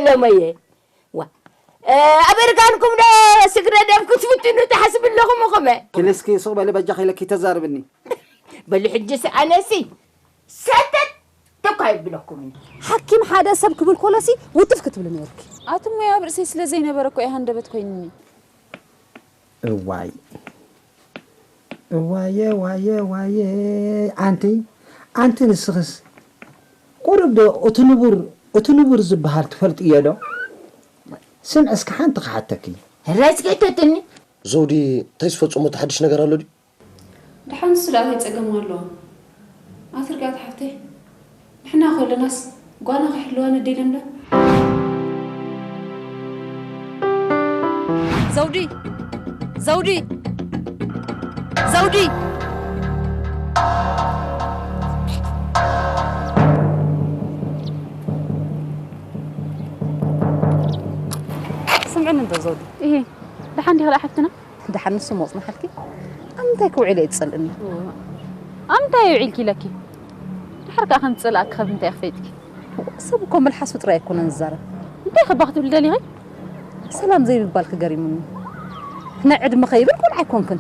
ለመየ። ዋ፣ እ፣ ኣብ እርጋንኩም ዶ ስግረ ደም ክትፍትኑ ትሓስቡ ኣለኹም እኹም? ክልስኪ ሱቕ በሊ በጃኺ ኢለኪ ተዛርብኒ። በሉ ሕጂስ ኣነሲ ሰተት እኳ ይብለኩምኒ። ሓኪም ሓደ ሰብ ክብል ኮለሲ ውትፍ ክትብሊ ነይርኪ። ኣቲ ሞያ ኣብ ርእሰይ ስለ ዘይነበረ እኮ እየ ሃንደበት ኮይንኒ። እዋይ። እዋየ ዋየ ዋየ። ኣንቲ፣ ኣንቲ ንስኽስ ቁሩብ ዶ እቲ ንቡር፣ እቲ ንቡር ዝበሃል ትፈልጥዮ ዶ? ስምዒ እስከ ሓንቲ ክሓተኪ። ረስጌተትኒ። ዘውዲ፣ እንታይ ዝፈጸሞ እቲ ሓድሽ ነገር ኣሎ ድዩ? ደሓን ንሱ ደኣ እንታይ ጸገም ኣለዎ? ኣቲ ርግኣት ሓፍተይ፣ ንሕና ከለናስ ጓና ክሕልዋ ነደልዮም ዶ? ዘውዲ! ዘውዲ! ዘውዲ! ስምዕኒ እንዶ ዘውዲ። እሂ፣ ደሓን ዲኺ ደኣ ሓፍትና? ደሓን ንሱ ሞጽናሓልኪ? ኣብ ምንታይ ክውዕል እየ ዝጸልእኒ? ኣብ ምንታይ ውዒልኪ ኢለኪ? ድሓር ከኣ ከም ዝጸልኣኪ ካብ ምንታይ ክፈልጥኪ? ሰብ እኮ መልሓሱ ጥራይ ኣይኮነን ዝዛረብ። እንታይ ከባ ክትብሊ ደሊኺ? ሰላም ዘይምባልኪ ገሪሙኒ። ናይ ዕድመ ከይብል ቆልዓ ኣይኮንክን።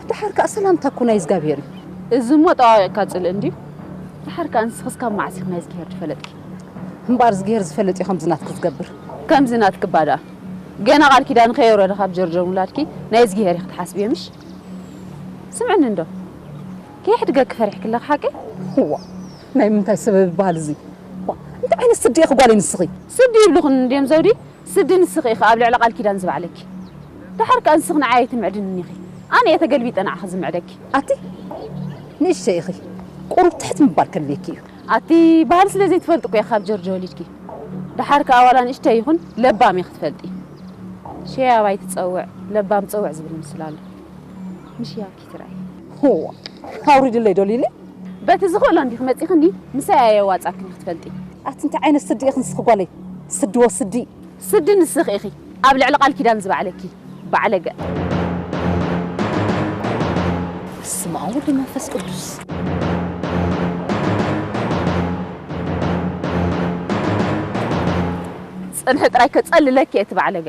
ድሓር ከኣ ሰላምታ እኮ ናይ እግዚኣብሄር እዩ። እዚ እሞ ጠዋቂቕካ ጽልኢ እንድዩ። ድሓር ከኣ ንስኽስ ካብ መዓስ ኢኺ ናይ እዝግሄር ዝፈለጥኪ? እምበኣር እዝግሄር ዝፈልጥ እዩ ከምዚ ናትኪ ዝገብር። ከምዚ ናትኪ እባ ደኣ። ገና ቃል ኪዳን ከየውረደ ካብ ጀርጆ ምውላድኪ ናይ እዝግሄር ኢኺ ትሓስብዮ ምሽ? ስምዕኒ እንዶ። ከየሕድገኪ ፈሪሕኪ ኣለኺ ሓቂ? እዋ፣ ናይ ምንታይ ሰበብ ይበሃል እዚ? ዋ፣ እንታይ ዓይነት ስዲ ኢኺ ጓለይ ንስኺ? ስዲ ይብልኹን እንድዮም ዘውዲ? ስዲ ንስኺ ኢኺ ኣብ ልዕሊ ቃል ኪዳን ዝባዕለኪ። ደሓር ከኣ ንስኺ ንዓይ ኣይትምዕድንን ኢኺ። ኣነ እየ ተገልቢጠ ንዓኺ ዝምዕደኪ። ኣቲ ንእሽተይ ኢኺ። ቁሩብ ትሕት ምባል ከድልየኪ እዩ። ኣቲ ባህሊ ስለ ዘይትፈልጢ እኮ ኢኺ ካብ ጀርጆ ወሊድኪ። ደሓር ከኣ ዋላ ንእሽተይ ይኹን ለባም ኢኺ ትፈልጢ። ሸያብ ኣይትጸውዕ፣ ለባም ጸውዕ ዝብል ምስላ ኣሎ። ምሽ ያብኪ ትራይ። ሆ፣ ኣውሪድለይ ዶ ሊሊ? በቲ ዝኽእሎ እንዲኺ መጺኽኒ፣ ምሳይ ኣየዋጻክን ክትፈልጢ። ኣቲ እንታይ ዓይነት ስዲ ኢኺ ንስኺ ጓለይ? ስዲ ወስዲ። ስዲ ንስኺ ኢኺ፣ ኣብ ልዕሊ ቃል ኪዳን ዝባዕለኪ፣ ባዕለገ። በስመ ኣብ ወወልድ ወመንፈስ ቅዱስ። ጽንሒ ጥራይ ከጸልለኪ እየ፣ እቲ ባዕለገ።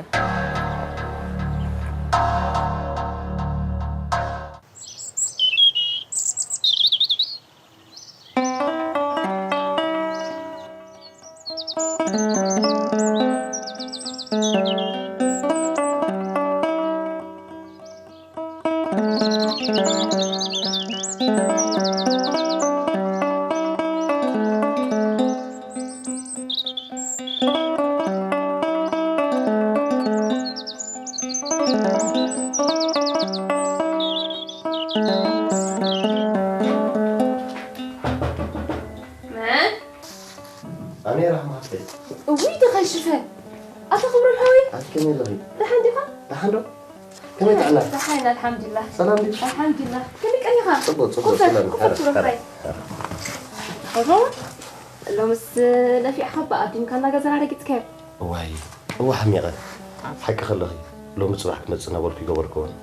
መን? ኣነ ራህማ ሃፍተይ። እውይ፣ ተኸሽፈ። ኣታ ክብሮም ሓወይ። ኣቲ ከመይ ኣለኺ? ደሓን ዲኻ? ደሓን ዶ? ከመይ ጥዕና? ደሓን፣ ኣልሓምዱሊላህ። ሰላም ድዩ? ኣልሓምዱሊላህ። ከመይ ቀኒኻ? ጽቡቕ፣ ጽቡቕ፣ ኮፍ በል፣ ሰላም። ኮፍ በል፣ ሐረ፣ ሐረ፣ ሐረ። ኦሆ፣ ሎምስ ለፊዕኻ እባ፣ ኣብ ድንካና ገዛና ረጊጽካዮ። እዋይ፣ እዋ ሓሚቐ። ሓቂ ከለኺ፣ ሎሚ ጽባሕ ክመጽእ እናበልኩ ይገበርክዎን።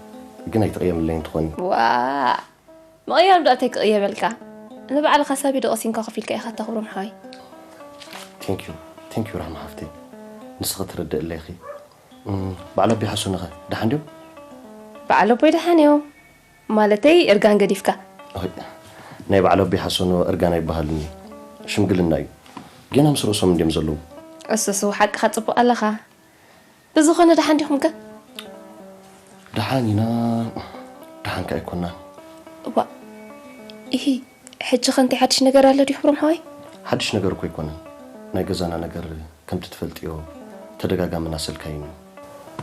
ግን ኣይትቕየምለይን ትኾኒ። ዋ፣ ምቕያም ዶ ኣተይ ክቕየመልካ? ንባዕልኻ ሳቢ ዶ ቀሲንካ ኮፍ ኢልካ ኢኻ፣ ኣታ ክብሮም ሓወይ። Thank you፣ thank you ራህማ ሓፍተይ። ንስኺ ትርድእለይ ኢኺ። እም፣ በዓል ኣቢ ሓሶኖኸ ደሓን ድዮም? በዓል ኣቦይ ደሓን እዮም። ማለተይ እርጋን ገዲፍካ። ኦይ፣ ናይ በዓል ኣቢ ሓሶኖ እርጋን ኣይበሃልን እዩ። ሽምግልና እዩ። ገና ምስ ርእሶም እንድዮም ዘለዉ። እሱስ፣ ሓቅኻ ጽቡቕ ኣለኻ። ብዝኾነ ደሓን ዲኹም ከ? ደሓን ኢና፣ ደሓን ከ ኣይኮናን። እዋ፣ ኢሂ፣ ሕጂ ከ እንታይ ሓድሽ ነገር ኣሎ ድዩ ክብሮም ሓወይ? ሓድሽ ነገር እኮ ኣይኮነን። ናይ ገዛና ነገር ከምቲ ትፈልጥዮ ተደጋጋሚ እናሰልካይኒ።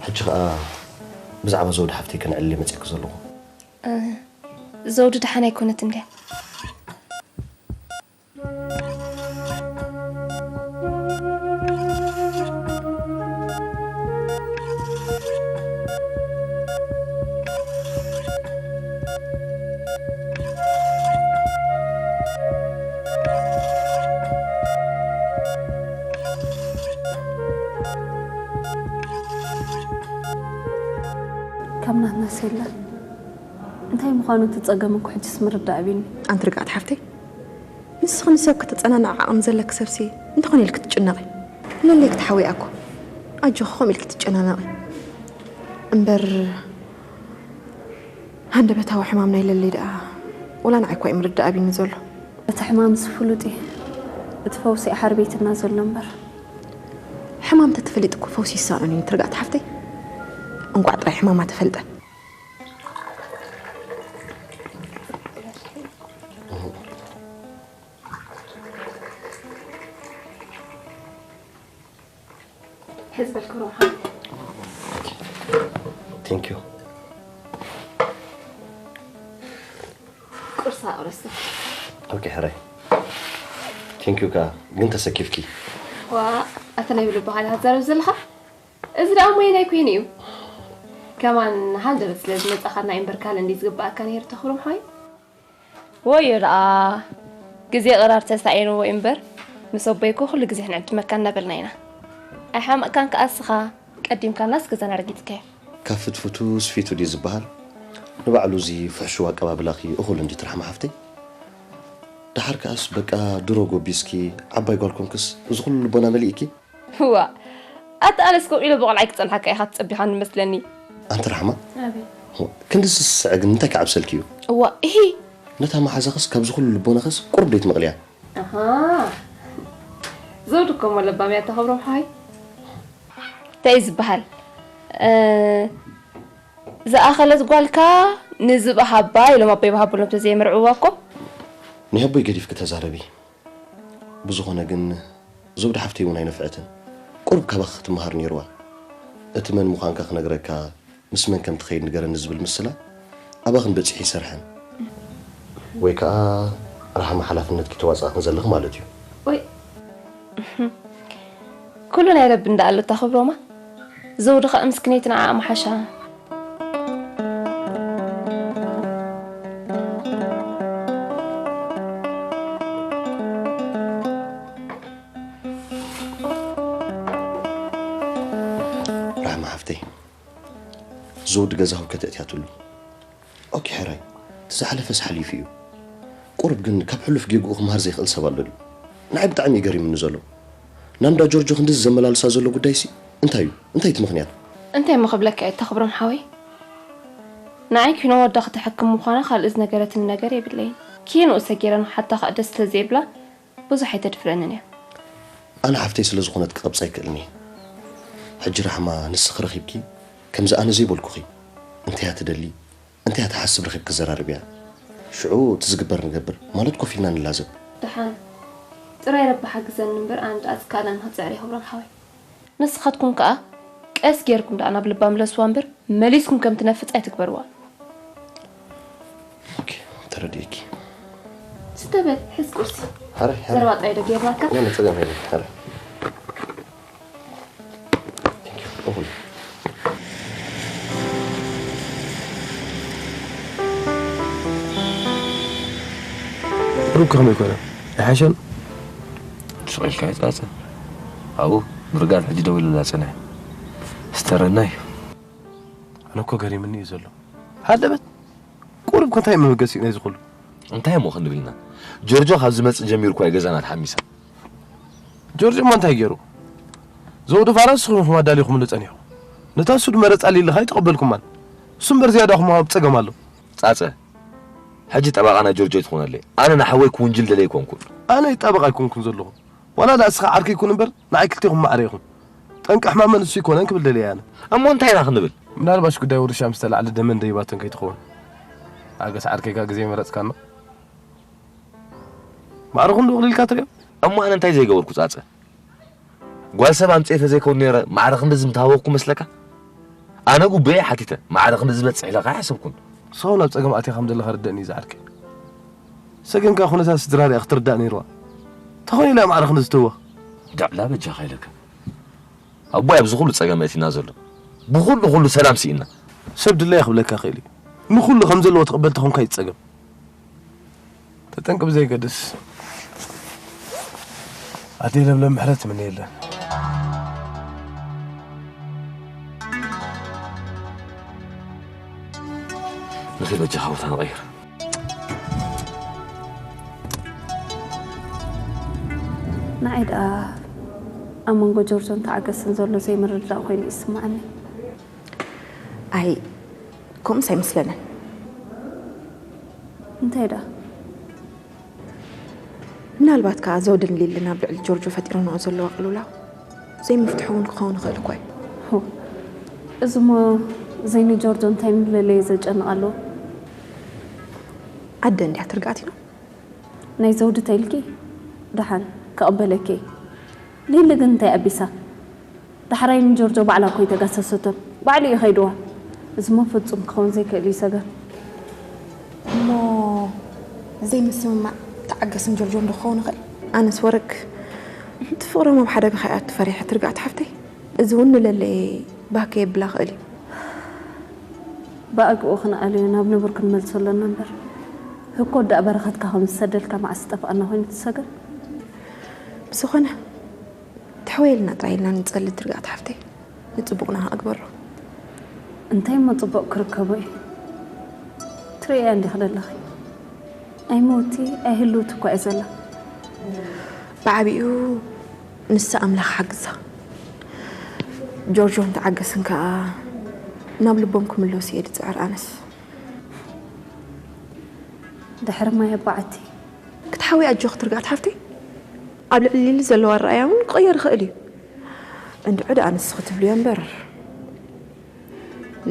ሕጂ ኸኣ ብዛዕባ ዘውዲ ሓፍተይ ከነዕልል እየ መጺእኪ ዘለኹ። እ፣ ዘውዲ ደሓን ኣይኮነትን ድያ? ካብ ናትና ሴላ እንታይ ምዃኑ እቲ ጸገም እኮ ሕጅስ ምርዳእ ኣቢኒ። ኣንቲ ርግኣት ሓፍተይ፣ ንስኺ ንሰብ ከተጸናንዒ ዓቕሚ ዘለኪ ሰብሲ እንተኾነ ኢልኪ ትጭነቒ። ለለይ ክትሓውያ እኮ ኣጆኺ ከምኡ ኢልኪ ትጨናነቒ እምበር፣ ሃንደበታዊ ሕማም ናይ ለለይ ደኣ ወላ ንዓይ እኳ እዩ ምርዳእ ኣቢኒ ዘሎ። እቲ ሕማምስ ፍሉጥ እዩ። እቲ ፈውሲ እዩ ሓርቤትና ዘሎ እምበር። ሕማም ተትፈልጥ እኮ ፈውሲ ይሳኣኖን እዩ ትርጋእቲ ሓፍተይ። እንቋዕ ጥራይ ሕማማ ተፈልጠ። ሕዝበል ክብሮም ሓወይ። Thank you። ቁርሳ ቁረስ። ኦኬ ሕራይ። Thank you ከኣ ግን ተሰኪፍኪ። ዋ ኣተ ናይ ብልባኻ ዲኻ ትዛረብ ዘለኻ? እዚ ደኣ ሞየናይ ኮይኑ እዩ። ከማን ሃንደበት ስለ ዝመጻኻና እምበር ካልእ እንዲ ዝግባኣካ ነይሩ ተኽብሮም ሓወይ። ወዮ ደኣ ግዜ ቅራር ተሳኢንዎ እምበር ምስ ኣቦይ እኮ ኩሉ ግዜ ክንዕድመካ እናበልና ኢና። ኣይሓመቕካን ከኣ እስኻ ቀዲምካናስ ገዛና ረጊጽካዮ። ካብ ፍትፍቱ ስፊቱ ድዩ ዝበሃል? ንባዕሉ እዚ ፍሕሹው ኣቀባብላኺ እኹል እንድዩ ትርሓሚ ሓፍተይ። ደሓር ከኣስ በቃ ድሮ ጎቢስኪ ዓባይ ጓል ኮንክስ እዚ ኩሉ ልቦና መሊእኪ? ዋእ ኣታ ኣነስ ኮፍ ኢለ ብቖልዓይ ክጸንሓካ ኢኻ ትጸቢኻኒ መስለኒ። ኣንቲ ራሕማ ኣቤት ክንድዚ ዝስስዐ ግን እንታይ ክዓብሰልኪ እዩ? እዋእ እሂ ነታ መሓዛኽስ ካብዚ ኩሉ ልቦናኽስ ቁሩብ ደይትመቕልያ? ኣሃ ዘውዲ እኮ እሞ ለባም እያ ተኸብሮም ሓወይ። እንታይ እዩ ዝበሃል ዝኣኸለት ጓልካ ንዝብኢ ሃባ ኢሎም ኣቦይ ብሃብሎም ተዘየምርዕዋ እኮ። ናይ ኣቦይ ገዲፍኪ ተዛረቢ። ብዝኾነ ግን ዘውዲ ሓፍተይ እውን ኣይነፍዐትን። ቁሩብ ካባኺ ክትመሃር ነይርዋ። እቲ መን ምዃንካ ክነግረካ፣ ምስ መን ከም ትኸይድ ንገረኒ ዝብል ምስላ ኣባኽን በጺሑ ይሰርሐን። ወይ ከኣ ራሕማ ሓላፍነትኪ ተዋጻእኽን ዘለኺ ማለት እዩ። ወይ ኩሉ ናይ ረቢ እንዳ ኣሎ እታ ክብሮማ። ዘውዲ ከኣ ምስክነይቲ ንዓኣ ምሓሻ። ራሕማ ሓፍተይ፣ ዘውዲ ገዛ ህውከት ኣእትያትሉ። ኦኬ ሕራይ፣ እቲ ዝሓለፈስ ሓሊፉ እዩ። ቁሩብ ግን ካብ ሕሉፍ ጌግኡ ክምሃር ዘይኽእል ሰብ ኣሎ ድዩ? ንዓይ ብጣዕሚ እዩ ገሪሙኒ ዘሎ። ናንዳ ጆርጆ ክንድዚ ዘመላልሳ ዘሎ ጉዳይሲ እንታይ እዩ? እንታይ እቲ ምኽንያት? እንታይ እሞ ክብለካ እየ ተኽብሮም ሓወይ? ንዓይ ኪኖ ወዳ ክተሐክም ምዃና ካልእ ዝነገረትኒ ነገር የብለይን። ኪንኡ ሰጊረ ንኽሓታ ከኣ ደስ ስለ ዘይብላ ብዙሕ ኣይተድፍረንን እያ። ኣነ ሓፍተይ ስለ ዝኾነት ክቐብጻ ኣይክእልን እየ። ሕጂ ራሕማ ንስኺ ረኺብኪ ከምዚ ኣነ ዘይበልኩኺ እንታይ እያ ትደሊ እንታይ እያ ትሓስብ ረኺብኪ ዘራርብያ። ሽዑ እቲ ዝግበር ንገብር ማለት ኮፍ ኢልና ንላዘብ። ደሓን ጥራይ ረቢ ሓግዘኒ እምበር ኣነ ደኣ ዝከኣለኒ ክጽዕር እየ ክብሮም ሓወይ። ንስኻትኩም ከኣ ቀስ ጌርኩም ደኣ ናብ ልባ ምለስዋ እምበር መሊስኩም ከም ትነፍጽ ኣይትግበርዋ። ኦኬ ተረዲኤኪ። ስተ በል ሕዝ ቁርሲ። ሐረ ሐረ። ዘረባ ጥራይ ዶ ጌርናካ? ኖ ኖ ጸገም የለን። ሐረ። Thank you. ኦሆይ። ሩክ ከመይ ኮነ? ኣይሓሸን? ስቕ ኢልካ ይጻጸ ኣብኡ ምርጋል ሕጂ ደው ኢሉላ ጸንሐ ስተረናይ ኣነ እኮ ገሪምኒ እዩ ዘሎ ሃለበት ቁሩብ ከ እንታይ መበገሲ እዩ ናይዚ ኩሉ እንታይ እሞ ክንብል ኢና ጆርጆ ካብ ዝመጽእ ጀሚሩ እኳ እዩ ገዛና ተሓሚሳ ጆርጆ እሞ እንታይ ገይሩ ዘውዲ ፋራ ንስኹም ኢኹም ኣዳሊኹምሉ ጸኒኹም ነታ ሱድ መረጻ ሊልኻ ኣይተቐበልኩማን እሱ እምበር ዝያዳኹም ኣብ ጸገም ኣሎ ጻጸ ሕጂ ጠበቓ ናይ ጆርጆ ኣይትኾነለይ ኣነ ንሓወይ ክውንጅል ደለ ኣይኮንኩን ኣነ ጠበቓ ኣይኮንኩን ዘለኹ ዋላ ደኣ እስኻ ዓርከይ ኩን እምበር ንዓይ ክልቴኹም ማዕረ ኢኹም። ጠንቂ ሕማመን እሱ ኣይኮነን ክብል ደልየ ኣነ። እሞ እንታይ ኢና ክንብል? ምናልባሽ ጉዳይ ውርሻ ምስ ተላዕለ ደመን ደይባተን ከይትኸውን። ኣገስ ዓርከይካ ግዜ መረጽካና። ማዕረ ክንድኡ ኣቕሊልካ ትርእዮ? እሞ ኣነ እንታይ ዘይገበርኩ ጻጸ? ጓል ሰብ ኣምጺኤ ተዘይከውን ነይረ ማዕረ ክንድዚ ምተሃወኽኩ መስለካ? ኣነ ጉቡኤ ሓቲተ ማዕረ ክንድዚ በጽሕ ኢለ ከኣ ኣይሓሰብኩን። ንስኻ እውን ኣብ ጸገም ኣቲኻ ከም ዘለኻ ርደእኒ እዩ ዝዓርከይ። ሰገን ከኣ ኩነታት ስድራ ሪኣ ክትርዳእ ነይርዋ። ተኾይኑ ኢላ ማዕረ ክንድዚ ትህወኽ። ዳዕላ በጃኻ ኢለካ። ኣቦይ ኣብዚ ኩሉ ጸገም ኣእቲና ዘሎ። ብኹሉ ኩሉ ሰላም ስኢንና። ሰብ ድላዩ ክብለካ ይኽእል እዩ። ንኹሉ ከም ዘለዎ ትቕበል ተኾንካ እዩ ጸገም። ተጠንቂ ብዘይገድስ ኣደይ ለምለም ምሕረት ትምነየለን። ንኺድ በጃኻ ቦታ ንቐይር። ንዓይ ደኣ ኣብ መንጎ ጆርጆን ተዓገስን ዘሎ ዘይምርድዳእ ኮይኑ ይስምዓኒ። ኣይ፣ ከምኡስ ኣይመስለንን። እንታይ ደኣ? ምናልባት ከኣ ዘውድን ሊልን ኣብ ልዕሊ ጆርጆ ፈጢሮምኦ ዘለዋ ቅልውላው ዘይምፍትሑ እውን ክኸውን ይኽእል እኮ እዩ። ሆ፣ እዚ እሞ ዘይኒ ጆርጆ እንታይ ምለለየ ዘጨንቕ ኣለዎ? ኣደ እንድያ ትርጋእት ኢሉ። ናይ ዘውዲ ተይልኪ ደሓን ክቕበለኪ። ሊሊ ግን እንታይ ኣቢሳ? ዳሕራይ ንጆርጆ ባዕላ እኮ ይተጋሰሰቶን ባዕሉ እዩ ከይድዋ። እዚሞ ፍጹም ክኸውን ዘይክእል እዩ ሰገን። እሞ ዘይምስምማዕ ተዓገስን ጆርጆን ዶ ክኸውን ይኽእል? ኣነስ ወረግ እቲ ፍቕሮም ኣብ ሓደጋ ከይኣቱ ፈሪሐ ትርጋእት ሓፍተይ። እዚ እውን ንለለየ ባከ የብላ ክእል እዩ። ብኣግኡ ክንኣልዮ ናብ ንቡር ክንመልሶ ኣለና እምበር ህኮ ዳኣ በረኸትካ ከም ዝሰደልካ መዓስ ዝጠፍኣና ኮይኑ ትሰገን። ብዝኾነ ተሕወየልና ጥራይ ኢልና ንጸሊ ትርጋእት ሓፍተይ። ንጽቡቕና ኣግበሮ። እንታይ እሞ ጽቡቕ ክርከቦ እዩ? ትርእያ እንዲኺ ዘለኺ። ኣይመውቲ ኣይህልውቲ እኳ እየ ዘላ። ብዓቢኡ ንሳ ኣምላኽ ሓግዛ። ጆርጆን ተዓገስን ከኣ ናብ ልቦም ክምለሱ እየ ድጽዕር ኣነስ። ድሕሪ ማይ ኣባዓቲ። ክትሓዊ ኣጆኺ ትርጋእት ሓፍተይ። ኣብ ልዕሊ ሊሊ ዘለዎ ኣረኣእያ እውን ክቕየር ይኽእል እዩ። እንድዒ ደኣ ንስኺ ትብልዮ እምበር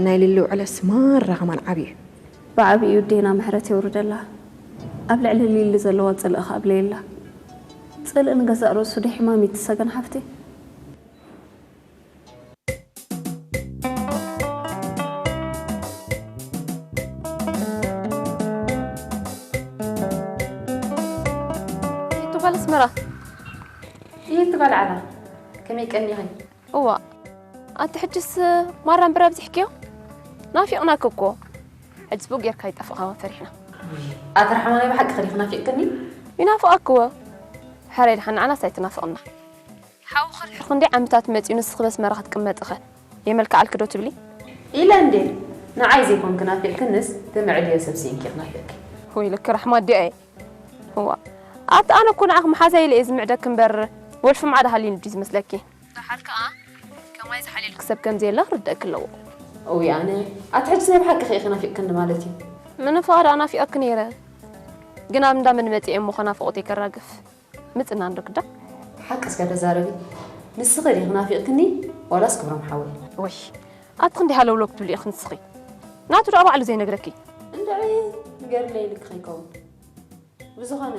ናይ ሊሊ ውዕለስ ማራ ከማን ዓብዩ እዩ። ብዓቢኡ ዴና ምሕረት የውርደላ። ኣብ ልዕሊ ሊሊ ዘለዋ ጽልኢ ከኣ ኣብለየላ። ጽልኢ ንገዛእ ርእሱ ዶ ሕማም እዩ ትሰገን ሓፍቲ? ይቱ ጓል ኣስመራ። ይህቲ ጓል ዓላ ከመይ ቀኒኺ? እዋ ኣቲ ሕጅስ ማራ እምበር ኣብዚሕክዮ ናፊቕናኪ እኮ። ሕጅስ ብኡ ጌርካ ይጠፍእኻ ፈሪሕና። ኣቲ ራሕማ ናይ ብሓቂ ኸዲኺ ናፊቕክኒ? ይናፍቐኪ እወ። ሕራይ ደሓን ንዓናስ ኣይትናፍቕና። ሓውኺ ድሕሪ ክንደይ ዓመታት መጺኡ ንስኺ በስመራ ክትቅመጥኸ የመልክዓልኪ ዶ ትብሊ? ኢለ እንዴ ንዓይ ዘይኮንኪ ናፊቕክንስ ትምዕድዮ ሰብ ስኢንኪ ኢኺ ናፊቕኪ። ወይለኪ ራሕማ ኣዲኣ እየ። እዋ ኣቲ ኣነ እኮ ንዓኺ መሓዛ ኢለ እየ ዝምዕደኪ እምበር ወልፊ ማዕዳ ሃልዩኒ ድዩ ዝመስለኪ? ደሓር ከኣ ከማይ ዝሓልየልኪ ሰብ ከም ዘየለ ክርደእኪ ኣለዎ። እውይ ኣነ ኣቲ ሕጅስ ናይ ብሓቂ ከ ኢኺ ናፊቕክኒ ማለት እዩ። ምንፋቕ ደኣ ናፊቐኪ ነይረ ግን ኣብ እንዳ መን መጺአ እሞ ከናፍቖተይ ከራግፍ ምጽና እንዶ ግዳ። ሓቅስ ከ ተዛረቢ ንስኺ ዲኺ ናፊቕክኒ ዋላስ ክብሮም ሓወይ? ወይ ኣቲ ክንደይ ሃለውለው ክትብሊ ኢኺ ንስኺ ናቱ ደኣ ባዕሉ ዘይነግረኪ። እንድዒ ንገርለይ ኢልኪ ከይከውን ብዝኾነ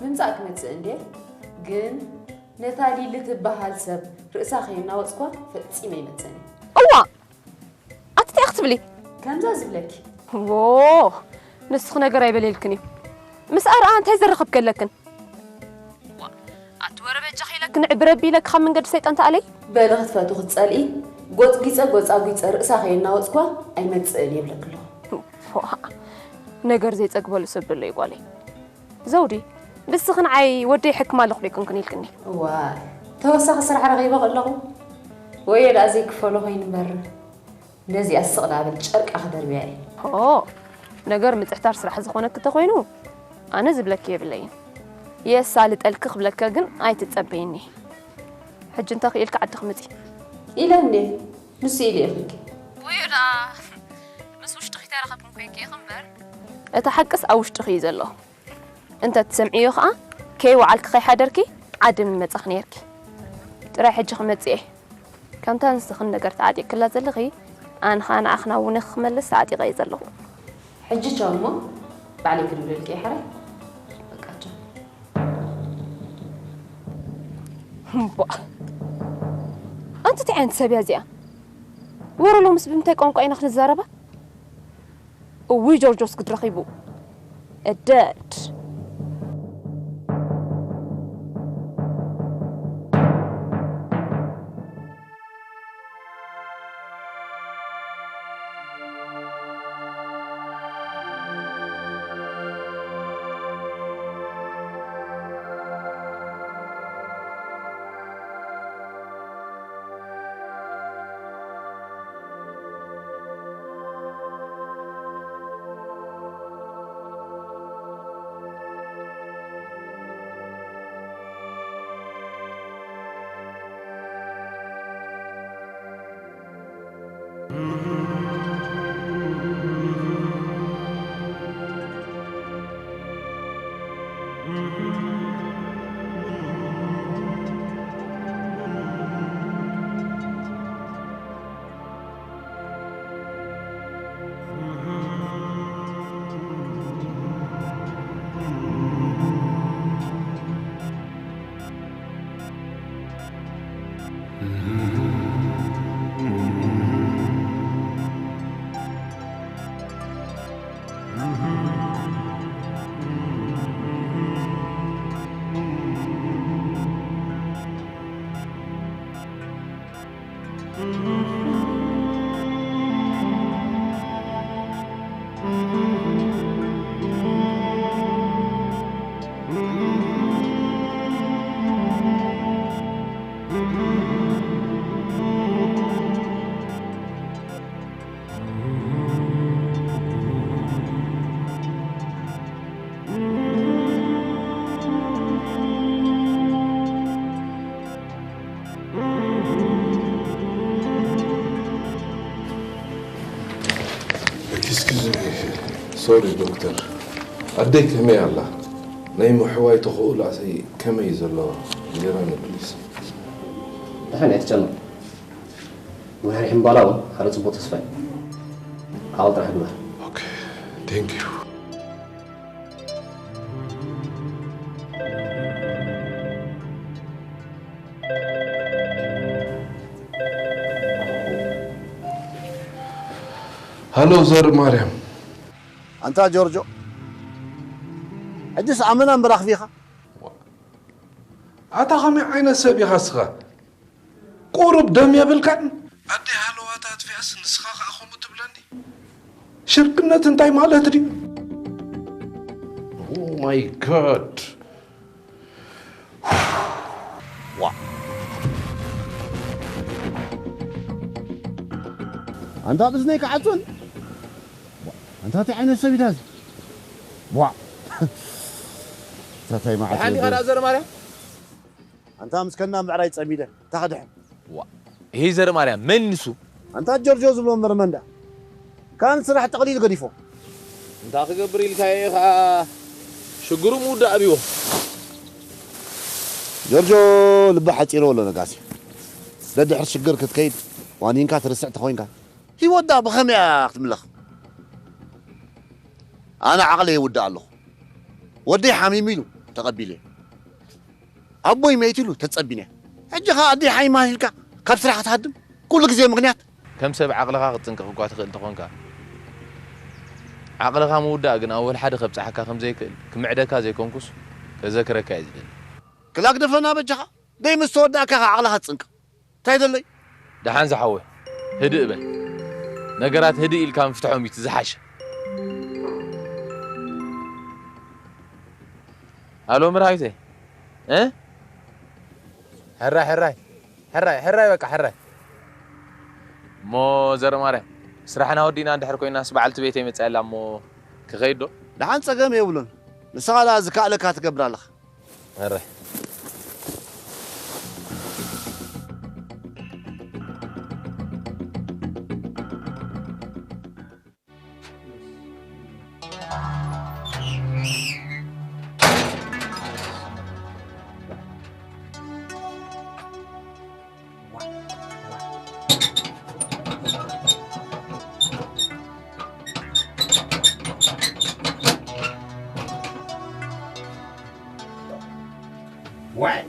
ምምጻእ ክመጽእ እንድየ ግን ነታ ሊሊ ትበሃል ሰብ ርእሳ ከየናወጽኳ ፈጺመ ኣይመጽእን እየ። እዋ ኣቲ እንታይ ክትብሊ ከምዛ ዝብለኪ ዎ ንስኺ ነገር ኣይበለልክን እዩ ምስኣ ረኣ እንታይ ዘረኸብ ከለክን ኣቲ ወረ በጃኺ ኢለኪ ንዕብረቢ ኢለኪ ካብ መንገዲ ሰይጣን ተኣለይ በሊ ክትፈቱ ክትጸልኢ ጎጽጒጸ ጎጻጒጸ ርእሳ ከየናወጽኳ ኣይመጽእን እየ ብለኪ ኣለኹ። ፎኣ፣ ነገር ዘይጸግበሉ ሰብ ደሎ እዩ ጓለይ። ዘውዲ፣ ንስኺ ንዓይ ወደይ ይሕክም ኣለኹ ዶ ኣይኮንክን ኢልክኒ? እዋይ፣ ተወሳኺ ስራሕ ረኺበ ከለኹ ወዮ ደኣ ዘይክፈሎ ኮይኑ እምበር ነዚኣ ስቕ ዳ በል ጨርቃ ክደርብያ እየ። ሆ፣ ነገር ምጽሕታር ስራሕ ዝኾነኪ እንተኾይኑ ኣነ ዝብለኪ የብለይን። የሳልጠልኪ ክብለኪ ግን ኣይትጸበይኒ። ሕጂ እንተ ክኢልኪ ዓዲ ክምጺ። ኢለ እንዴ? ንሱ ኢሉ ኢኺ። ወዮ ደኣ ምስ ውሽጥኺ ተራኸብኩም ኮይንኪ ኢኺ እምበር። እቲ ሓቅስ ኣብ ውሽጥኺ እዩ ዘሎ። እንተ ትሰምዕዮ ኸኣ ከይወዓልኪ ከይሓደርኪ ዓዲ ምመጻኺ ነይርኪ። ጥራይ ሕጂ ክመጽእ እየ። ከምታ ንስኽን ነገር ተዓጢቕክላ ዘለኺ ኣነ ኸኣ ንዓኽን ኣውነ ክመልስ ተዓጢቐ እየ ዘለኹ። ሕጂ ቻው እሞ ባዕለይ ክድውለልኪ እየ ሕራይ። በቃ ቻው። እምቧእ ኣንቲ እንታይ ዓይነት ሰብ እያ እዚኣ? ወረ ሎምስ ብምንታይ ቋንቋ ኢና ክንዛረባ? እውይ ጆርጆስ ክትረኺቡ እደድ Excuse me. Sorry, ዶክተር። ኣደይ ከመይ ኣላ? ናይ ምሕዋይ ተኽእሎኣተይ ከመይ እዩ ዘሎ? ጌራኒ፣ ፕሊዝ። ደሓን እያ፣ ትጨነቕ። ወርሒ ሕምባላ እውን ሓደ ጽቡቕ ተስፋ እዩ። ዓቕሊ ጥራሕ ግበር። ኦኬ፣ ቴንክ ዩ። ሃሎ ዘር ማርያም። ኣንታ ጆርጆ፣ ሕጅስ ኣመና እምበር ኣኽፊኻ? ኣታ ኸመይ ዓይነት ሰብ ኢኻ እስኻ? ቁሩብ ደም የብልካን? ኣደይ ሃለዋታ ኣጥፊኣስ ንስኻ ኸኣ ከምኡ ትብለኒ? ሽርክነት እንታይ ማለት ድዩ? Oh my God! ዋ። ኣንታ ብዝነይ ክዓጹን። ዋ። ኣንታ እንታይ ዓይነት ሰብ እዩ ዳዚ? ዋ። እንታይ መዓት ደሓን ዲኻ እዩ? ናዘር ማርያም? ኣንታ ምስ ከና ምዕራይ ጸሚደ፣ እንታይ ክድሕን? ዋ፣ ይሄ ዘር ማርያም መን ንሱ? ኣንታ ጆርጆ ዝብሎ እምበር መን ደኣ? ካን ስራሕ ጠቕሊሉ ገዲፎ። እንታይ ክገብር ኢልካዮ ከኣ ሽግሩ ምውዳእ ኣብዎ። ጆርጆ ልቢ ሓጺርዎ ኣሎ ነጋሲ። ደድሕሪ ሽግር ክትከይድ ዋኒንካ ትርስዕ ተኾይንካ። ህይወት ደኣ ብኸመይ እያ ክትምለኽ? ኣነ ዓቕለይ የውድእ ኣለኹ። ወደይ ሓሚሙ ኢሉ ተቐቢለዮ። ኣቦይ መይቱ ኢሉ ተጸቢነ። ሕጂ ኸኣ ኣደይ ሓይማ ኢልካ ካብ ስራሕ ክትሃድም? ኩሉ ግዜ ምኽንያት። ከም ሰብ ዓቕልኻ ክትጽንቀቕ እኳ ትኽእል እንተኾንካ፣ ዓቕልኻ ምውዳእ ግን ኣወል ሓደ ከብጽሓካ ከም ዘይክእል ክምዕደካ ዘይኮንኩስ ከዘክረካ እየ ዝደሊ። ክላግደፈና በጃኻ። ደይ ምስ ተወዳእካ ኸኣ ዓቕልኻ ትጽንቀቕ። እንታይ ደለይ? ደሓን ዝሓወይ፣ ህድእ በል። ነገራት ህድእ ኢልካ ምፍትሖም እዩ እቲ ዝሓሸ። ኣሎ ምርሃይተይ፣ እ? ሕራይ፣ ሕራይ፣ ሕራይ፣ ሕራይ፣ በቃ ሕራይ። እሞ ዘርማርያም፣ ስራሕና ወዲእና እንድሕር ኮይናስ በዓልቲ ቤተይ መጺኣ ኣላ እሞ ክኸይድ ዶ? ደሓን ጸገም የብሉን። ንስኻ ደኣ ዝከኣለካ ትገብር ኣለኻ። ሕራይ። ዋይ።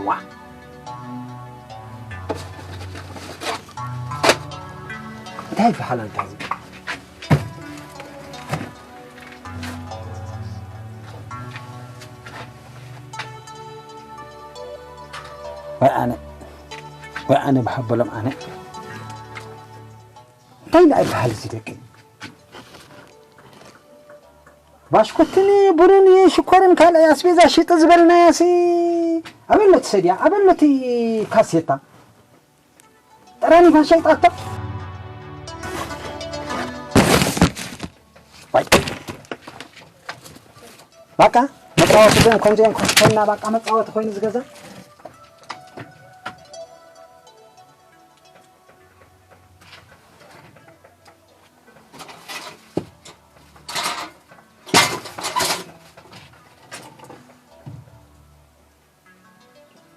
ዋ። እንታይ ይበሃል ኣንታ እዚ? ወይ ኣነ፣ ወይ ኣነ ብሃበሎም ኣነ። እንታይ ኢላ ይበሃል እዚ ደቂ? ባሽኮትን ቡንን ሽኮርን ካልኣይ ኣስቤዛ ሽጢ ዝበልናያሲ ኣበሎ ትሰድያ፣ ኣበሎ እቲ ካሴታ። ጠራኒፋ ሸይጣቶ። ዋይ። ባቃ መጻወቲ ግን ከምዚኦም ክፍተና ባቃ መጻወቲ ኮይኑ ዝገዛ።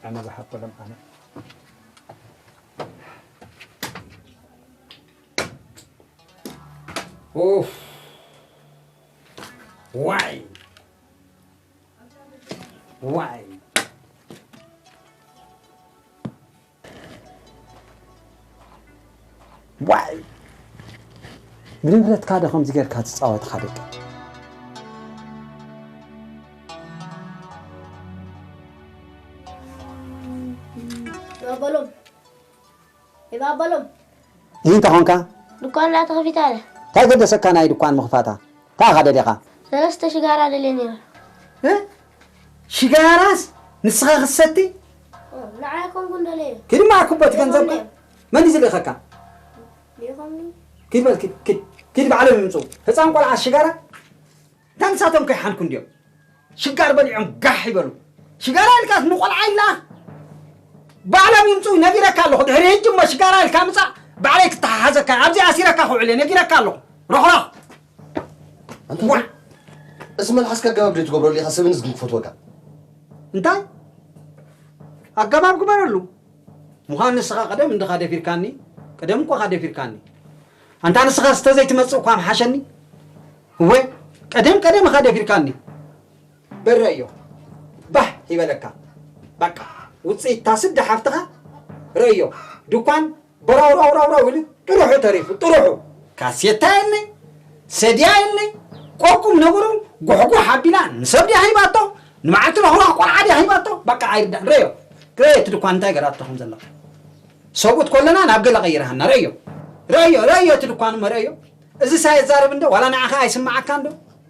ኣነ ብሓቂ ሎም ኣነ ኡፍ። ዋይ። ዋይ። ዋይ። ብንብረትካ ዶ ከምዚ ጌርካ ትጻወት ሓደካ? በሎም። ይባበሎም። ይህ እንተ ኾንካ? ድኳን ዳ ተኸፊታ ኣለ። እንታይ ገደሰካ ናይ ድኳን ምኽፋታ? እንታይ ኢኻ ደሊኻ? ሰለስተ ሽጋራ ደልየ ነይረ። እ? ሽጋራስ ንስኻ ክትሰቲ? ኦ፣ ንዓይ ኮንኩ እንደለየ። ኪድ እማ ኣኩቦ እቲ ገንዘብካ። መን እዩ ዝልእኸካ? ዲኹምኒ? ኪድ በል፣ ኪድ፣ ኪድ። ኪድ ባዕሎም ይምፅኡ። ህፃን ቆልዓ ሽጋራ? እንታይ ንሳቶም ከይሓንኩ እንድዮም? ሽጋር በሊዖም ጋሕ ይበሉ። ሽጋራ ኢልካስ ንቆልዓ ኢላ? ባዕሎም ይምፅኡ፣ ነጊረካ ኣለኹ። ድሕሪ ሕጂ እሞ ሽጋራ ኢልካ ምፃእ፣ ባዕለይ ክተሓሓዘካ፣ ኣብዚ ኣሲረካ ክውዕል እየ፣ ነጊረካ ኣለኹ። ሮኽራኽ። ኣንታ ዋ! እዚ መልሓስካ ኣገባብ ዶ ትገብረሉ ኢኻ? ሰብን ህዝብን ክፈትወካ። እንታይ? ኣገባብ ግበረሉ። ምዃን ንስኻ ቀደም እንድኻ ደፊርካኒ፣ ቀደም እኮ ኻ ደፊርካኒ። ኣንታ ንስኻ ስተ ዘይትመጽእ እኳ ምሓሸኒ። እወ፣ ቀደም ቀደም ኻ ደፊርካኒ። በረዮ። ባህ ይበለካ። በቃ፣ ውጽኢት ታስድ ሓፍትኻ ረዮ። ድኳን በራው ራው ራው ራው ኢሉ ጥሩሑ ተሪፉ፣ ጥሩሑ። ካሴታ የለይ፣ ሰድያ የለይ። ቆቁም ነገሩ ጉሕጉሕ ኣቢላ ንሰብ ድያ ሂባቶ፣ ንመዓልቲ ለኽላኽ ቆልዓ ድያ ሂባቶ፣ በቃ ኣይርዳእን። ረዮ፣ ረዮ እቲ ድኳን እንታይ ገራቶ ከም ዘላ። ሰብኡት ኮለና ናብ ገለ ቀይርሃና። ረዮ፣ ረዮ፣ ረዮ እቲ ድኳን እሞ ረዮ። እዚ ሳይ ይዛረብ እንዶ፣ ዋላ ንዓኻ ኣይስምዓካ እንዶ።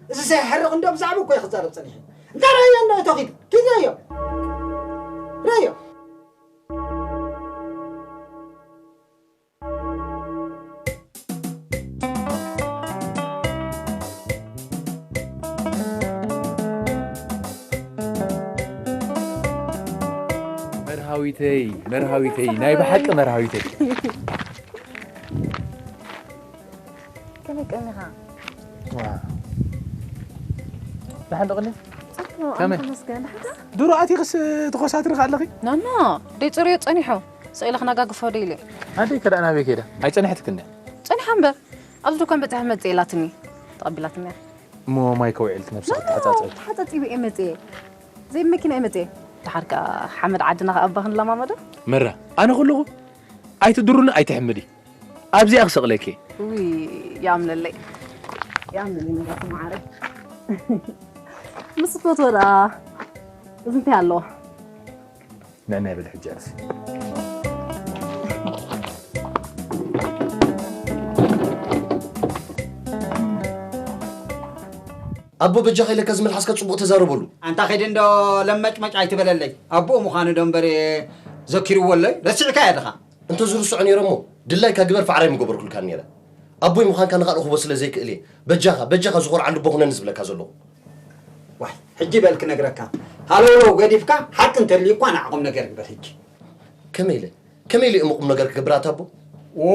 እዚ ሳይ ይሕርቕ እንዶ፣ ብዛዕባ እኮ እዩ ክዛረብ ጸኒሑ። እንታይ ረዮ እንዶ፣ እቶ ኪድ፣ ኪድ ረዮ። ረዮ። መርሃዊተይ፣ መርሃዊተይ፣ ናይ ብሓቂ መርሃዊተይ። ከመይ ቀኒኻ? ደሓን ዶ ቀኒኻ? ጽቡቕ፣ ከመይ? ኣምላኽ ይመስገን። ደሓን ዶ? ድሮ ኣቲኽስ ትኾሳትሪ ከለኺ? ናና፣ ደይ ጽሩዮ ጸኒሑ። ስቕ ኢለ ክነጋግፎ ደይለ። ኣደይ ከደኣ ናበይ ከይዳ? ኣይጸንሐትክን ድያ? ጸኒሓ እምበር። ኣብዚ ድኳን በጺሐ መጽእ ኢላትኒ። ተቐቢላትኒ እያ። እሞ ማይ ከውዕልኪ ነብስኺ ተሓጻጸብኪ። ተሓጻጺበ እየ መጽእ። ዘይ መኪና እየ መጽእ። ደሓር ከኣ ሓመድ ዓድና ከኣ እባ ክንለማመዶ። መራ፣ ኣነ ከለኹ ኣይትድሩኒ ኣይትሕምዲ። ኣብዚኣ ክሰቕለኪ። ውይ፣ ያምለለይ። ያምለለይ ንብረት መዓረይ። ምስ ፈትዎ ደኣ እዚ እንታይ ኣለዎ? ንዕናይ በል ሕጂ ዕርፊ። ኣቦ በጃኻ ኢለካ እዚ መልሓስካ ጽቡቕ ተዛረበሉ። ኣንታ ኸይዲ እንዶ ለመጭመጭ ኣይትበለለይ። ኣቦኡ ምዃኑ ዶ እምበር ዘኪርዎ ኣሎይ? ረሲዕካዮ ድኻ? እንተዝርስዖ ነይረ እሞ ድላይካ ግበር፣ ፋዕራይ ምገበርኩልካን ነይረ። ኣቦይ ምዃንካ ንኻልእ ክህቦ ስለ ዘይክእል እየ በጃኻ፣ በጃኻ ዝኾርዓሉ ኣቦ ኩነኒ ዝብለካ ዘለኹ። ዋይ፣ ሕጂ በል ክነግረካ። ሃለውለው ገዲፍካ ሓቂ እንተልዩ እኳ ንዓ ቁምነገር ግበር ሕጂ። ከመይ ኢለ? ከመይ ኢለ እሞ ቁምነገር ክገብር ኣታ ኣቦ? ዎ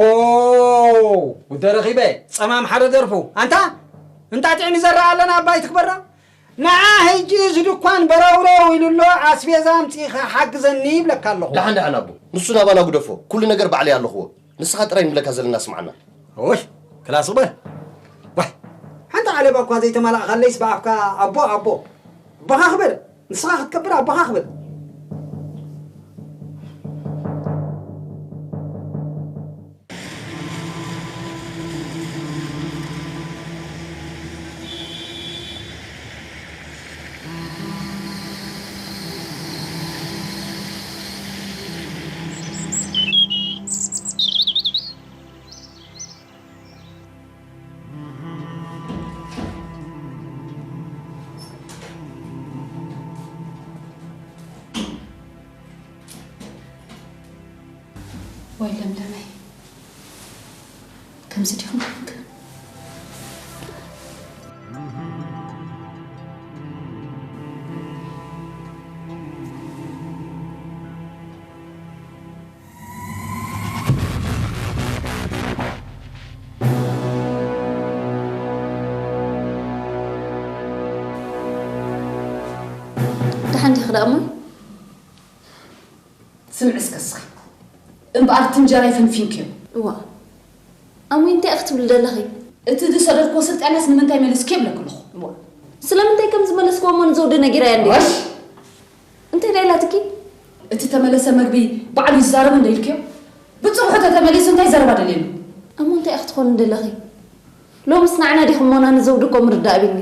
ጉደ ረኺበ ጸማም ሓደ ደርፉ ኣንታ እንጣጢዕ ንዘርእ ኣለና ኣባይ ትክበራ ንዓ ሕጂ እዚ ድኳን በረውረው ኢሉ ኣሎ ኣስቤዛ ኣምጺእኻ ሓግዘኒ ይብለካ ኣለኹ። ደሓን ደሓን ኣቦ ንሱ ናባና ጉደፎ ኩሉ ነገር ባዕለይ ኣለኽዎ ንስኻ ጥራይ ንብለካ ዘለና ስምዓና። እወይ ክላስ በል ዋይ ሓንቲ ዓለባ እኳ ዘይተማላእኻለይስ ብኣፍካ ኣቦ ኣቦ ኣቦኻ ክበል ንስኻ ክትከብር ኣቦኻ ክበል። ወይ ለምለመይ ከምዚ ዲኹም ኮንክ ደሓን ዲኺ ደኣ እሞ? ስምዒ እስከ እስኺ እምበኣር እቲ እንጀራ ይፈንፊንክዮ። እዋ ኣሙይ እንታይ ኢኺ ትብሊ ዘለኺ? እቲ ዝሰደድክዎ ስልጣንያስ ንምንታይ መሊስክዮ ይብለኪ ኣለኹ። እዋ፣ ስለምንታይ ከም ዝመለስክዎ እሞ ንዘውዲ ነጊራያ እንዴ? ወሽ! እንታይ ደኣ ኢላትኪ? እቲ ተመለሰ መግቢ ባዕሉ ይዛረብ እንደ ኢልክዮ? ብጽብሑ ተተመሊሱ እንታይ ዘረባ ደልየሉ? እሞ እንታይ ኢኺ ትኾኒ ደለኺ? ሎምስ ንዓና ዲኹሞና ንዘውዲ እኮ ምርዳእ ኣቢልኒ።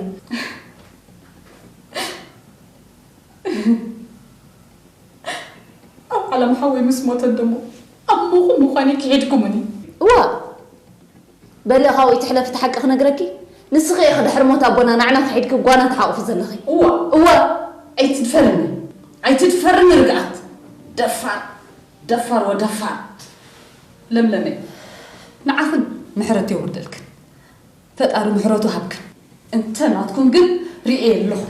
ኣብ ዓለም ሓወይ ምስ ሞተ ደሞ ኣብ ምኹ ምዃነይ ክሒድኩምኒ። እዋ፣ በሊ ካብኡ ይትሕለፍ እቲ ሓቂ ክነግረኪ። ንስኺ ኢኺ ድሕሪ ሞት ኣቦና ንዓና ክሒድኪ ጓና ትሓቑፊ ዘለኺ። እዋ። እዋ። ኣይትድፈርኒ። ኣይትድፈርኒ ርግኣት። ደፋር። ደፋር ወደፋር። ለምለመይ። ንዓኽን ምሕረት የውርደልክን። ፈጣሪ ምሕረቱ ሃብክን። እንተ ናትኩም ግን ርእየ ኣለኹ።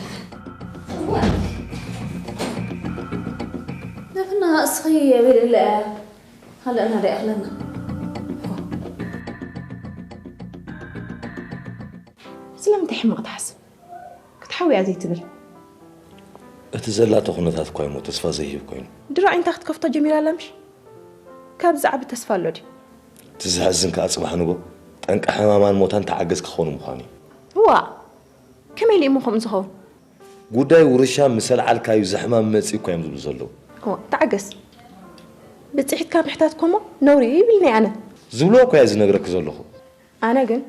ነፍና እስኺ የብል እለ ካልእና ዶ ይኣኽለና? ስለምንታይ ሕማቕ ትሓስብ? ክትሓውያ ዘይትብል? እቲ ዘላቶ ኩነታት እኳ እሞ ተስፋ ዘይህብ ኮይኑ። ድሮ ዓይንታ ክትከፍቶ ጀሚራ ኣላ ምሽ? ካብዚ ዓቢ ተስፋ ኣሎ ድዩ? እቲ ዘሕዝን ከኣ ጽባሕ ንጎ ጠንቂ ሕማማን ሞታን ተዓገስ ክኾኑ ምዃኑ እዩ። እዋ፣ ከመይ ኢሉ እሞ ከምኡ ዝኸውን? ጉዳይ ውርሻ ምስ ኣልዓልካዩ እዚ ሕማም መጺኡ እኳ እዮም ዝብሉ ዘለዉ። እዋ፣ ተዓገስ። ብጽሒትካ ምሕታት እኮ እሞ ነውሪ እዩ ይብልኒ ኣነ። ዝብልዎ እኳ እየ ዝነግረኪ ዘለኹ። ኣነ ግን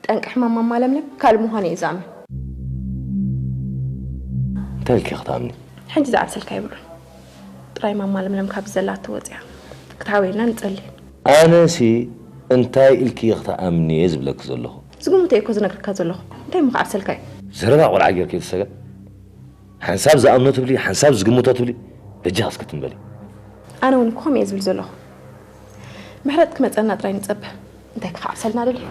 ጠንቂ ሕማም ማማ ለምለም ካልእ ምዃኑ እየ ዝኣምን። እንታይ ኢልኪ ክትኣምኒ? ሕጂ ዝዓብሰልካ የብሉን። ጥራይ ማማ ለምለም ካብ ዘላቶ ወፂኣ ክትሓውየልና ንጸሊ። ኣነሲ እንታይ ኢልኪ ክትኣምኒ እየ ዝብለኪ ዘለኹ። ዝግምቶ እየ እኮ ዝነግረካ ዘለኹ። እንታይ እሞ ክዓብሰልካ እዩ? ዘረባ ቆልዓ ጌርኪ እየ ዝሰገ። ሓንሳብ ዝኣምኖ ትብሊ፣ ሓንሳብ ዝግምቶ ትብሊ። በጃ እስከ ትም በሊ። ኣነ እውን እኮ ከምኡ እየ ዝብል ዘለኹ። ምሕረት ክመጸና ጥራይ ንጸበ። እንታይ ክዓብሰልና ደልዩ?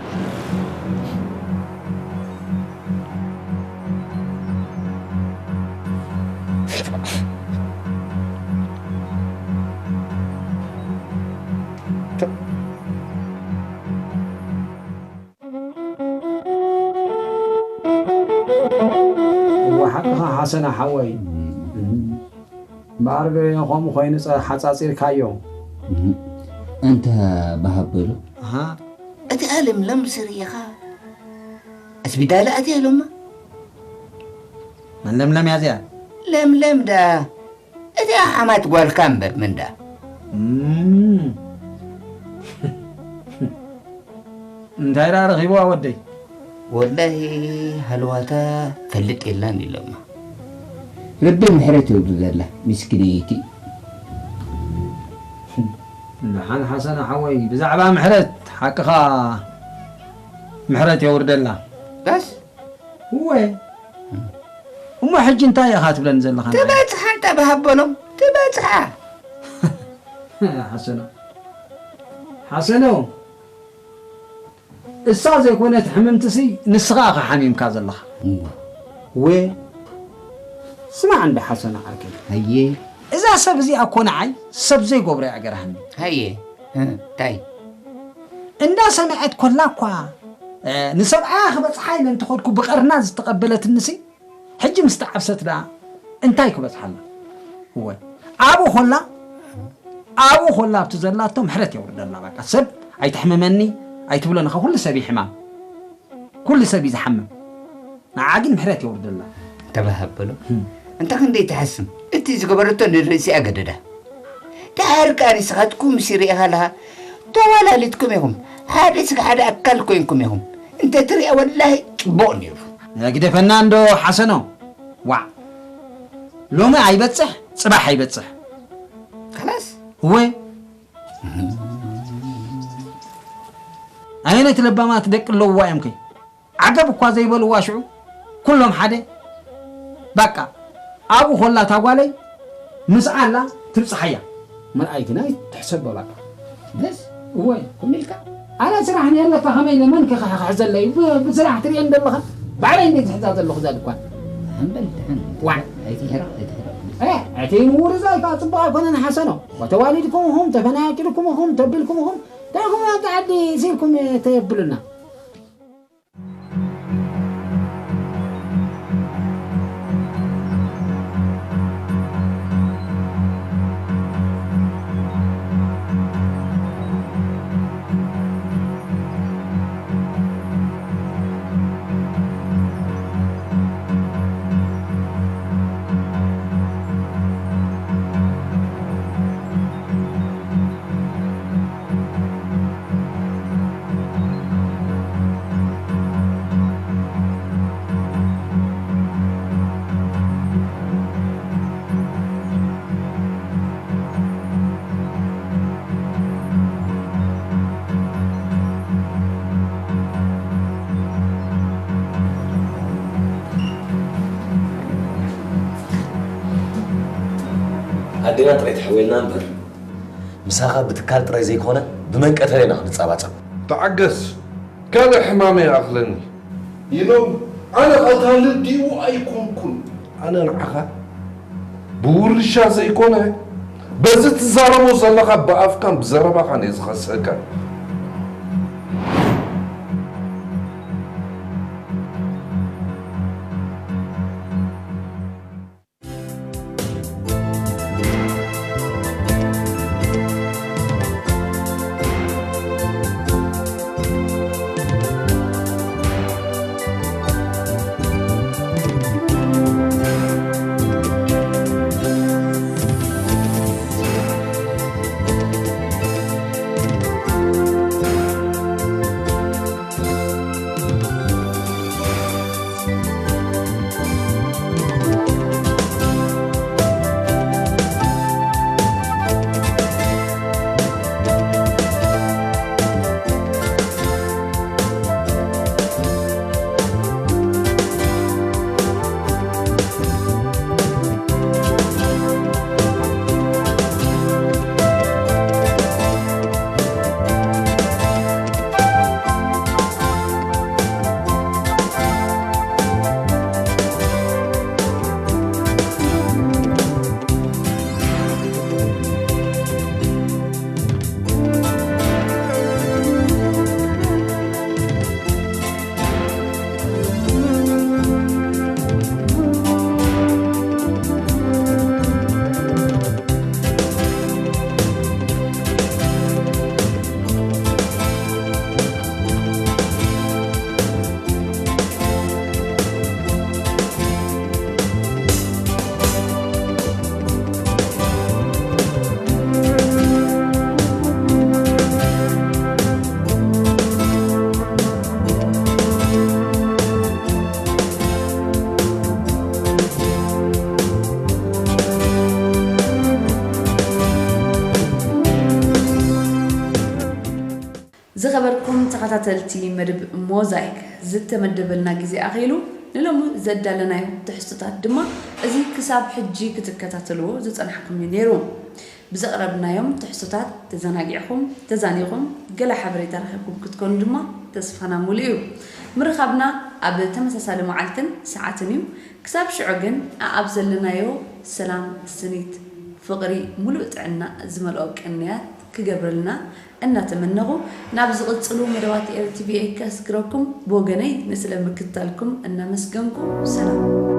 እወ፣ ሓቅኻ ሓሰና ሓወይ። እምበር ከምኡ ኮይኑ ጸ-፣ ሓጻጺርካዮ። እህ፣ እንተ በሃበሉ። ኣሃ። እታ ለምለም ስርኢኻ፣ እስቢዳለ ኣትያ ሎማ። መን ለምለም እያ እዚኣ? ለምለም ዳ፣ እቲኣ ሓማት ጓልካ እምበር፣ መን ዳ? እም። እንታይ ደኣ ረኺብዋ ወደይ? ወላሂ ሃለዋታ ፈልጥ የላን ኢሎማ። ረቢ ምሕረት የውርደላ ምስኪነይቲ። ደሓን ሓሰና ሓወይ፣ ብዛዕባ ምሕረት ሓቅኻ ምሕረት የውርደላ። በስ? እወ። እሞ ሕጂ እንታይ ኢኻ ትብለኒ ዘለኻ? ትበጽሓ እንተ ብሃበሎም፣ ትበጽሓ። ሓሰኖ። ሓሰኖ። እሳ ዘይኮነት ሕምምትሲ ንስኻ ኢኻ ሓሚምካ ዘለኻ። እወ። እወ። ስማዕ እንዳ ሓሰኖ ዓርከይ። ሃየ። እዛ ሰብ እዚኣ እኮ ንዓይ ሰብ ዘይገብሮ እያ ገርሃኒ። ሃየ። እ፣ እንታይ? እንዳ ሰምዐት ኮላ እኳ፣ እ፣ ንሰብኣያ ክበጽሓ ኢለ እንተኸድኩ ብቐርና ዝተቐበለትንሲ፣ ሕጂ ምስ ተዓብሰት ደኣ እንታይ ክበጽሓላ? እወ፣ ኣብኡ ኾላ፣ ኣብኡ ኾላ ኣብቲ ዘላቶ ምሕረት የውርደላ። በቃ ሰብ ኣይትሕምመኒ ኣይትብሎን ኢኻ። ኩሉ ሰብ እዩ ሕማም፣ ኩሉ ሰብ እዩ ዝሓምም። ንዓ ግን ምሕረት የውርደላ። ተባሃበሎ። ህም። እንተ ክንደይ ትሓስም፣ እቲ ዝገበረቶ ንርእሲኣ ገደዳ። ድሓር ከኣ ንስኻትኩም ምስ ርኢኻ ኣለኻ፣ ተዋላሊድኩም ኢኹም፣ ሓደ ስጋ ሓደ ኣካል ኮይንኩም ኢኹም። እንተ ትሪኣ ወላሂ ጽቡቕ ነይሩ። ግደፈና እንዶ ሓሰኖ። ዋዕ። ሎሚ ኣይበጽሕ፣ ጽባሕ ኣይበጽሕ። ከላስ? እወ። ኣየነት ለባማት ደቂ ኣለውዋ እዮም ከይ? ዓገብ እኳ ዘይበልዋ ሽዑ፣ ኩሎም ሓደ። ባቃ፣ ኣብኡ ኾላ እታ ጓለይ፣ ምስኣ ኣላ፣ ትብጽሓያ። መርኣይትና ትሕሰቦ ባቃ። በስ? እወ። ኮሚልካ? ኣነ ስራሕ ነለካ ከመይ ኢለ መን ክኽሕዘለይ? ብ-፣ ብስራሕ ትርእየን ዘለኻ? ባዕለይ እንዴ ዝሕዛ ዘለኹ እዛ ድኳን? ኣንበል ድሓን። ዋዕ። ኣይትሕረቕ፣ ኣይትሕረቕ። እ፣ እቲ ንውር እዛ እኳ ጽቡቕ ኣይኮነን ሓሰኖ። ወተዋሊድኩም ኢኹም፣ ተፈናቂልኩም ኢኹም፣ ተቢልኩም ኢኹም፣ እንታይ ኢኹም ኣብቲ ዓዲ ሲልኩም ተየብሉና? ዜና ጥራይ ተሕወልና እምበር፣ ምሳኻ ብትካል ጥራይ ዘይኮነ ብመንቀተል ኢና ክንጸባጸብ። ተዓገስ፣ ካልእ ሕማመይ ይኣኽለኒ። ኢሎም፣ ኣነ ቀታሊ ዲኡ ኣይኮንኩን። ኣነ ንዓኻ ብውርሻ ዘይኮነ፣ በዚ ትዛረቦ ዘለኻ ብኣፍካን ብዘረባኻን እየ ዝኸስአካ። ዝኸበርኩም ተኸታተልቲ መደብ ሞዛይክ፣ ዝተመደበልና ግዜ ኣኺሉ፣ ንሎሚ ዘዳለናዮ ትሕዝቶታት ድማ እዚ ክሳብ ሕጂ ክትከታተልዎ ዝጸናሕኩም እዩ ነይሩ። ብዘቕረብናዮም ትሕዝቶታት ተዘናጊዕኹም፣ ተዛኒኹም፣ ገለ ሓበሬታ ረኺብኩም ክትኮኑ ድማ ተስፋና ሙሉእ እዩ። ምርኻብና ኣብ ተመሳሳሊ መዓልትን ሰዓትን እዩ። ክሳብ ሽዑ ግን ኣኣብ ዘለናዮ ሰላም፣ ስኒት፣ ፍቕሪ፣ ሙሉእ ጥዕና ዝመልኦ ቅንያት ክገብረልና እናተመነኹ፣ ናብ ዝቕጽሉ መደባት ኤር ቲ ቪ ኤ ከስግረኩም ብወገነይ ንስለ ምክትታልኩም እናመስገንኩ፣ ሰላም።